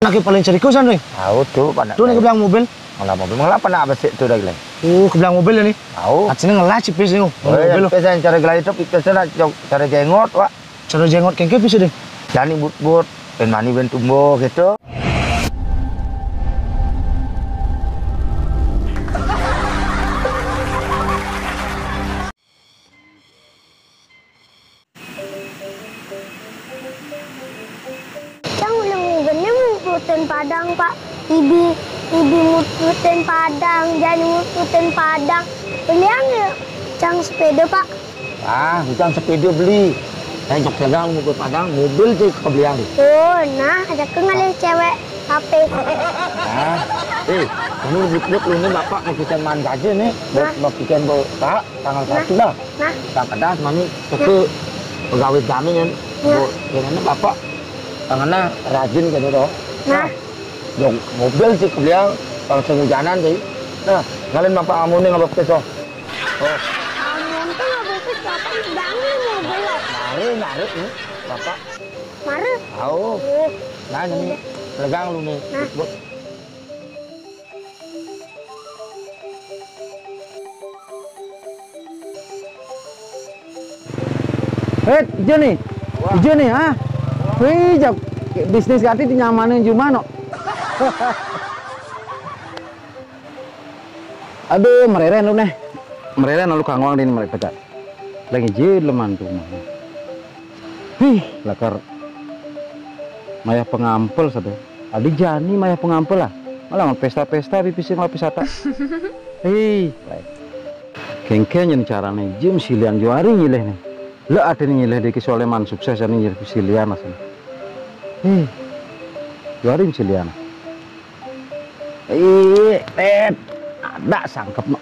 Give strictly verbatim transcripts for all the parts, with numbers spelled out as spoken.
Anak yang paling ceriko sana nih. Tahu tuh, Pak. Tuh nih kebelang mobil. Ngelah mobil, ngelah apa nak besik tuh dah, Glenn? Oh, kebelang mobil ini. Tahu. Artinya ngelah cipis nih. Oh, iya, mobil. Pesen cara gelai itu, pesen nak cara jenggot, Pak. Cara jenggot kengke bisa deh. Jani but-but, ben mani ben tumbuh gitu. Cang uling ugene mututen Padang, Pak. Ibi, ibi mututen Padang, jani mututen Padang. Beliang ya, Cang sepeda, Pak. Ah, bukan sepeda beli. Saya jok dagang mau ke Padang, mobil sih kebelian. Oh, nah, ada ke ngalih cewek H P. Ah, eh, kamu ribut lu nih bapak mau kita main aja nih, buat Nah. mau bikin bawa tak tanggal Nah. satu dah. Nah. Tang kedas mani ke pegawai kami kan. Nah. Bu, ini bapak tangannya rajin gitu toh. Nah. Jok mobil sih kebelian kalau hujanan sih. Nah, ngalin bapak kamu nih nggak bapak toh. Oh. Amun tuh nggak bisa kapan bangun mobil lah. Mari, mari, nih, Bapak. Mari. Tahu. Oh. Nah, ini Udah. Legang lu nih. Nah. Bu. Eh, ijo nih. Ijo nih, ah. Wih, jok. Bisnis kati di nyamanin jumano. Aduh, mereren lu neh. Mereren lu kangwang din mereka. Lagi jid leman tuh mah. Hih, lakar mayah pengampel sada. Adi jani mayah pengampel lah. Malah pesta-pesta bipisi mah pisata. Hih, kengken yang carane jim silian juari nyileh nih. Le ate nyileh di kesoleman sukses ani nyileh silian asli. Hih, juari silian. Ih, tet. Ada sangkep no.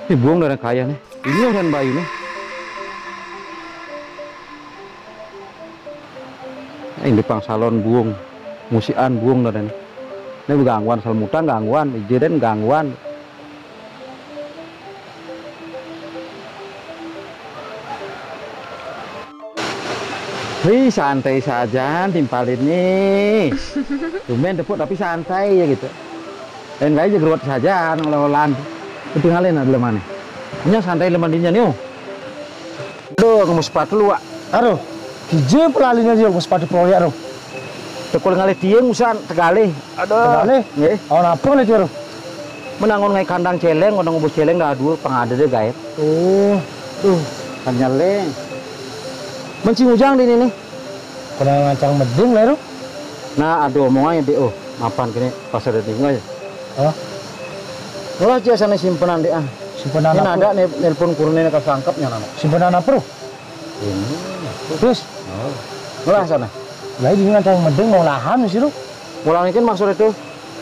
Ini buang dari kaya nih. Ini orang bayu nih. Eh, ini pang salon buang, musian buang dari ini. Ini gangguan salmutang gangguan, ijeden gangguan. Wih, santai saja, timpalin nih. Tumben tepuk tapi santai ya gitu. Lain kali jegerot saja, nang lewelan. Ketinggalin ada lemane. Nya santai leman dinya nih, oh. Aduh, kamu sepatu lu, Wak. Aduh, hijau pelalinya dia, kamu sepatu proyek, aduh. Tekul ngalih tiang, usan, tegalih. Aduh. Tegalih? Nggih. Awan apa ngalih tiang, aduh? Menangun ngai kandang celeng, orang ngubus celeng dah dua, pengada deh gaet. Oh, tuh, kan nyeleng. Mencing ujang di ini nih. Kena ngancang meding lah, aduh. Nah, aduh, omongannya deh, oh, mapan kene pasar deh, nggak ya? Hah? Ngelah aja sana simpenan deh, ah. Simpenan Ini apa? Ada nih, nelpon kurune kasangkepnya, nama. Simpenan apa, tuh? Ini. Terus? Oh. Ngelah sana. Lah, ini ngancang meding mau lahan sih, lu. Mulang ini kan maksud itu.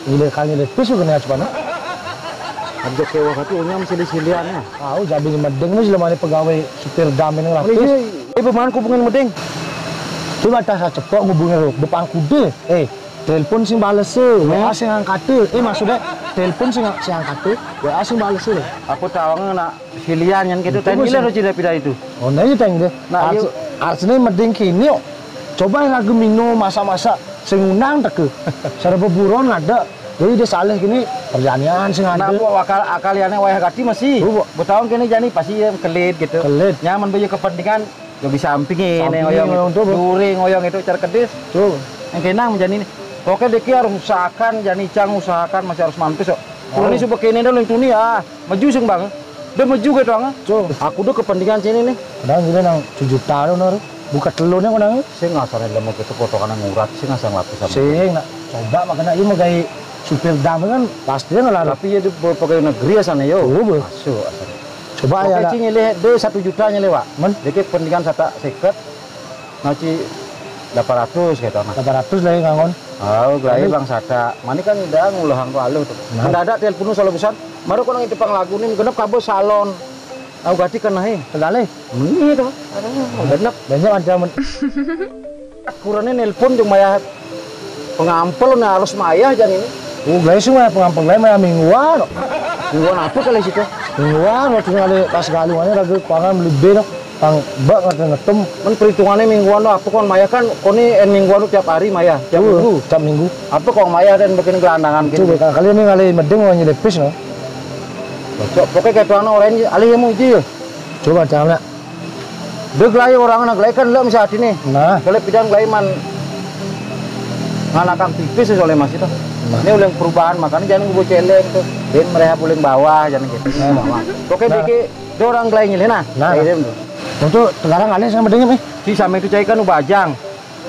Ini kali ini terus kena acuan. Aja kewah hati, unyam sili-silian ya. Tahu, jadi meding ini selama ini pegawai supir dam ini lah. Ini terus. Dia, dia pemain hubungan meding. Tuh, ada saya cepok ngubungin lu, bepang kuda. Eh, telepon sing bales, eh, Hmm? W A sing angkat, eh. Eh, maksudnya, telepon sing, sing angkat, eh, W A sing bales, eh. Aku tahu nggak, nak, silian yang gitu, Itu tadi musim. Lah, lo tidak pindah itu. Oh, nah, iya, teng deh. Nah, Arti-, iya. Artinya meding kini, yuk. Coba lagu minum, masak-masak, sing undang teke. Cara beburon ada. Jadi dia saleh gini, perjanian sing Nah, ada. Apa akal, akal yang wayah gati masih. Tuh, Bu. Betaun kini jani pasti yang kelit gitu. Kelit. Nyaman baju kepentingan, ya bisa ampingin, Sampingin, ngoyong ngoyong gitu. Tuh, Bu. Duri ngoyong itu cara kedis. Tuh. Yang kenang menjani ini. Pokoknya dia harus usahakan, jani cang usahakan masih harus mampis kok. Kalau Oh. Ini suka kini dah lintuni ya, maju sing bang. Dia maju gitu, Ang. Tuh. Aku tuh kepentingan sini nih. Padahal gini nang tujuh tahun, Nor. Buka telurnya kok nang. Sing ngasane lemu gitu potongan ngurat, sing ngasang lapis sama. Sing, nak. Coba makanya ini mau gaya supir dam kan pasti dia ngelarang. Tapi ya di pegawai negeri ya sana yo. Oh, Bu. Masuk asal. Coba ya, Oke, lah. Ci nyilih, dia satu juta nyilih, Wak. Men? Dikit pendidikan sata seket, ngaci delapan ratus gitu, nah. Delapan ratus lah ya, ngangon. Oh, gelai Tapi bang sata. Mani kan udah ngulahang tuh aluh tuh. Nah. Mendadak telepon selalu pesan. Baru kau nang itu pang lagu nih, genep kabel salon. Aku ganti kena, he. Tegalih. Meni tuh. Aduh, genep. Banyak ada men- Kurangnya nelpon cuma ya pengampel nih harus mayah aja nih. Oh, gelai sih mah pengampel gelai mah mingguan. Mingguan apa kali situ? Mingguan waktu ada pas galuannya lagi pangan beli bir. Tang bek ngetum-ngetum. Men perhitungannya mingguan tuh apa kon mayah kan, koni en mingguan tuh tiap hari mayah, tiap minggu. Tiap minggu. Apa kon mayah dan bikin gelandangan gini? Coba kali ini ngalih meding orang nyelipis no. Cok, pokoknya kayak tuan orang ini alih yang muji ya. Coba jangan nak. Dia gelai orang nak gelai kan lek mesti hati nih. Nah. Kalau pidang gelai man nganakang tipis soalnya masih tuh. Nah. Ini ulang perubahan makanya jangan gue celeng tuh. Dia mereka ulang bawah jangan gitu. Nah. Bawah. Pokoknya dikit dia orang gelai nyilih nah. Nah. Kayak dia tuh. Untuk sekarang alih sama dengan eh. Si sama itu cai kan ubah ajang.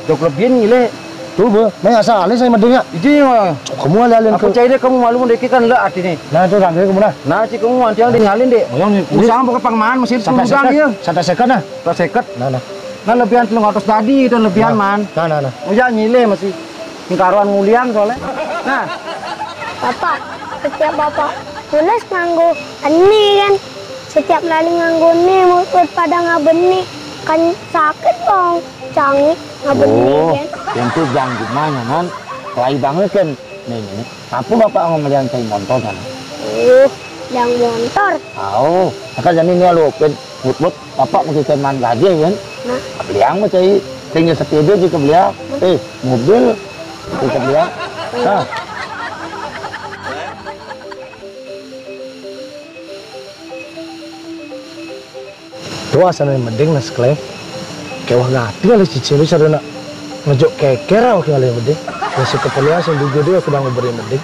Dok lebihan ngile. Tuh be, neng asal alih saya medenya. Iji mah. Kamu alih-alih apa ke cai dia kamu malu mendeki kan le artinya. Nah itu rangkanya kamu nah. Nah si kamu nanti yang ngalin dek. Oh, yang ini usah pakai pangmaan mesin satu udang seket, ya. Satu seket nah. Satu seket. Nah nah. Nah lebihan telung ratus tadi itu lebihan nah, man. Nah nah nah. Udah ngile masih. Ini karuan nguliang soalnya. Nah. Bapak, setiap bapak tulis nganggo ini kan. Setiap lali nganggo ini, mulut pada ngabeni. Kan sakit dong, cangik ngabeni oh, kan. Tentu jangan gimana non. Kelai banget kan. Nih, nih, nih. Apa bapak mau melihat saya motor kan? Oh, yang motor. Oh, akan jadi ini lo pet. But-but, bapak mesti teman gaji kan? Nah. Beliang mah cai, tinggal sepeda juga beliau. Eh, mobil juga beliau. Nah. Tuh asal yang mending nah sekalian. Kewah gati kali cicing itu sarana ngejok keker aku kali yang mending. Ya si keperluan sing dugo dia aku udah nguberi mending.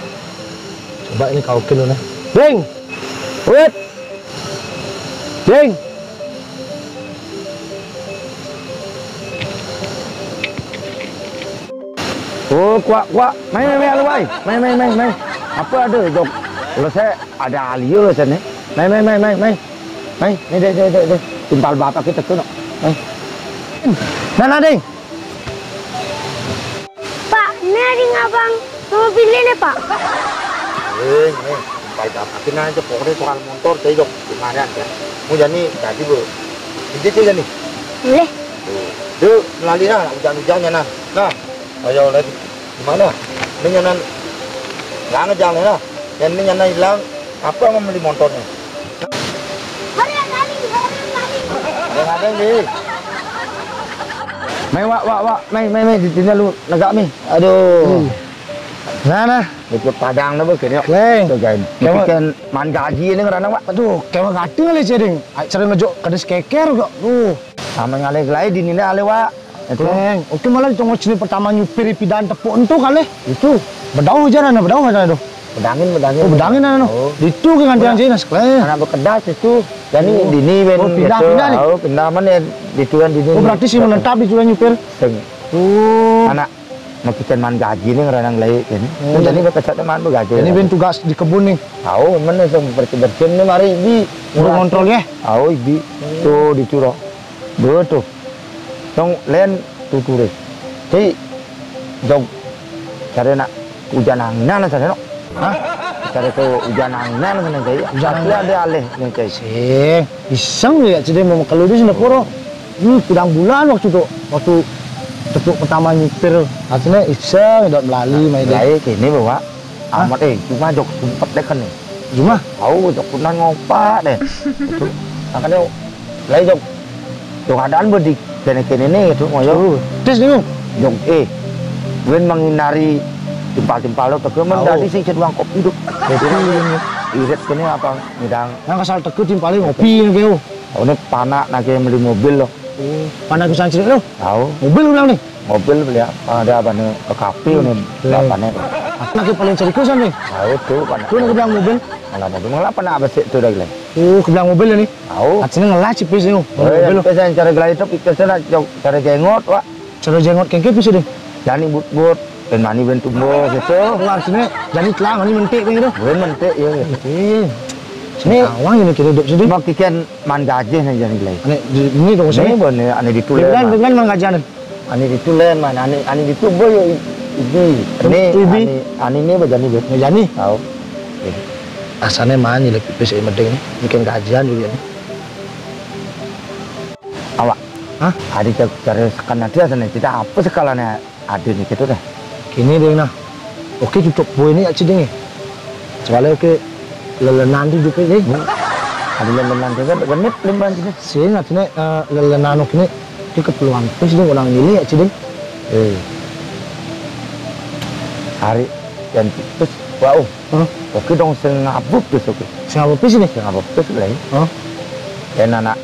Coba ini kau kilo nah. Ding! Wait! Ding. Oh, kuak, kuak. Mai, mai, mai, alu, mai. Mai, mai, mai, mai. Apa ada jok? Kalau saya ada alio sana. Mai, mai, mai, mai, mai. Mai, ni deh, deh, deh, deh. Timpal bapak kita tu nak. Mai. Nah, nah, deh. Pak, ini ada ngabang mobil ini, Pak. Eh, ni. Timpal bapak kita aja pokoknya soal motor saya jok. Gimana kan? Mau jadi tadi bu. Jadi tu jadi. Boleh. Tuh, melali nah, hujan-hujannya nah. Nah, ayo lagi. Gimana? Ini nyanan nggak ngejang nah. Yang ini nyanan hilang, apa mau beli motornya? Hari yang tadi, hari yang tadi. Yang ada ini. Mai, wak, wak, wak. Mai, mai, mai. Di sini lu negak, mi. Aduh. Hmm. Nah, nah. Ikut padang dah, bos, kini. Leng. Tuh, guys. Kamu bikin man gaji ini ngerana, wak. Aduh, kayak gatel kali, ceding. Ai, sering ngejok kades keker kok. Tuh. Sama ngalih gelai di nina alih, wak. Itu. Leng, oke malah ditongol sini pertama nyupir pidan tepuk entu kali. Itu. Bedau aja nah, bedau aja tuh. Bedangin, bedangin. Oh, bedangin nah, no. Oh. Itu ke ngantian sini, sekolah. Anak bekedas itu. Jadi oh. Dini ben oh, pindah, gitu. Pindah nih. Oh, pindah mana ya? Di tuan dini. Oh, berarti sih menetap di tuan nyupir. Sing. Oh. Anak makikan man gaji nih ngeranang lai ini. Oh. Jadi bekecat man begaji. Ini ben tugas di kebun nih. Tahu mana sing bersih-bersih nih mari di. Urung kontrol ya? Tahu ibi. Hmm. Tuh di curok. Betul. Dong len tuture. Ti dong cari nak hujan anginan sana no. Hah? Cari ke hujan anginan sana cai. Hujan anginan. Ada alih ni cai. Sing, iseng ya cedek mau kelu di sini poro. Ini kurang bulan waktu tu. Waktu tepuk pertama nyupir. Artinya iseng dok melali main deh. Lai kini bawa. Hah? Amat eh cuma jok sumpet deh kan nih. Cuma? Tahu jok kunan ngopak deh. Itu makanya lai jok. Jok keadaan bedik kene-kene nih itu ngoyo. Oh, tes nih. Jok eh. Wen menghindari timpal-timpal lo tegemen tadi sih ceduang kopi tuh. Jadi irit kene apa ngidang. Yang kasal teke timpalnya ngopi nih keo. Oh, ini panak nak beli mobil lo. Oh, panak bisa cerit lo. Tahu. Mobil ulang nih. Mobil beli apa? Ada apa nih? Ke kafe nih. Apa nih? Aku lagi paling serius nih. Tahu tuh panak. Tuh lagi bilang mobil. Malah mobil malah panak apa sih tuh dah gila. Oh, kebilang mobil nih. Tahu. Artinya ngelah cipis nih. Oh, iya, mobil. Kita yang cara gelai itu kita sana cara jengot, Pak. Cara jengot kengke bisa deh. Jani but-but, ben mani ben tumbuh gitu. Oh, artinya jani telang ini mentik gitu. Ben mentik ya. Iya. Ini awang ini kira hidup sini. Mau kikian man gajih nih jani gelai. Ini di ini dong sini. Ini bener ane ditulen. Dengan dengan man gajih nih. Ane ditulen man, ane ane ditumbuh ya ibi. Ini ibi. Ane ane ini bejani bet. Bejani. Tahu. Asane man ini pipis ini medeng ini. Bikin kajian juga ini. Awak. Hah? Adi cari sekan nanti asane kita apa sekalane ada nih gitu dah. Kini deh nah. Oke tutup boy ini ya ceding ya. Soalnya oke lelenan tuh juga nih. Ada lelenan juga, genit lemban sini. Sing, artinya, eh, lelenan kini, ki keperluan pis ding, orang nyilih, Ci, ding. Eh. Hari yang pis, wah, oh. Hah? Oke dong, sing ngabuk pis, oke. Sing ngabuk pis ini? Sing ngabuk pis, lah, ya. Hah? Ya, anak.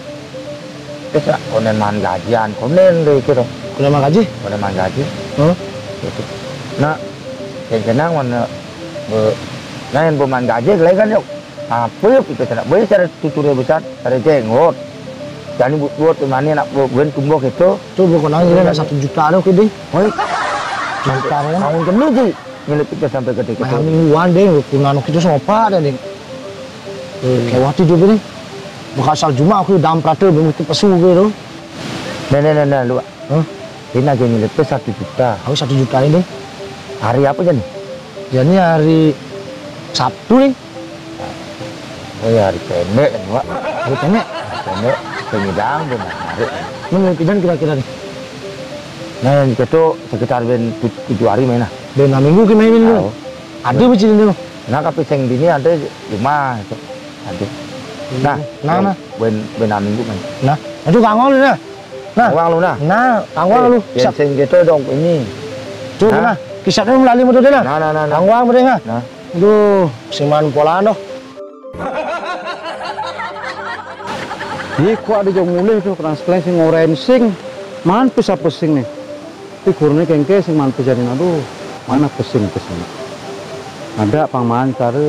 Pis, ah, konen man gajian, konen deh, gitu. Konen man gaji? Konen man gaji. Hah? Gitu. Nah, yang kenang mana, be-, nah, yang be man gaji, lah, kan, yuk. Apa ya, pikir sana? Boleh cara tuturnya besar, cara jenggot. Jadi buat, buat mana nak buat, buat tumbuh gitu. Tuh, bukan nanya, nak satu juta ada, oke, deh. Oi. Juta, ya. Tahun kena, Ci. Nyelip kita sampai gede gitu. Bayar mingguan, deh. Kunano kita sama apa ada, deh. Eh, kayak waktu itu, deh. Bukan asal cuma aku dam prata, belum itu pesu gitu. Nah, nah, nah, nah, lu. Hah? Ini aja nyelip satu juta. Aku satu juta ini. Hari apa, Jan? Jadi hari Sabtu, nih. Oh ya, hari pendek kan, Wak. Hari pendek? Hari pendek, penyidang, ben hari. Ini mau pindah kira-kira nih? Nah, yang itu sekitar ben tu-, tujuh hari main lah. Ben enam minggu kita main dulu. Tahu. Ada apa cerita lu? Nah, tapi sing bini ada rumah itu. Ada. Nah, nah, nah. Ben, ben enam minggu main. Nah, aduh, kangen lu, nah. Nah. Uang lu, nah. Nah, kangen lu. Eh, yang sing gitu dong, ini. Tuh, nah. Nah. Kisahnya melalui mutu deh, nah. Nah, nah, nah, nah. Kangen mutu, nah. Nah. Aduh, sing man pola, noh. Ih, kok ada jauh mulih tuh, kerang sekalian sing ngoren sing. Man pis apa sing nih? Figurnya kengke sing man pis jadi, aduh, mana pesing, pesing. Ada pang man cara.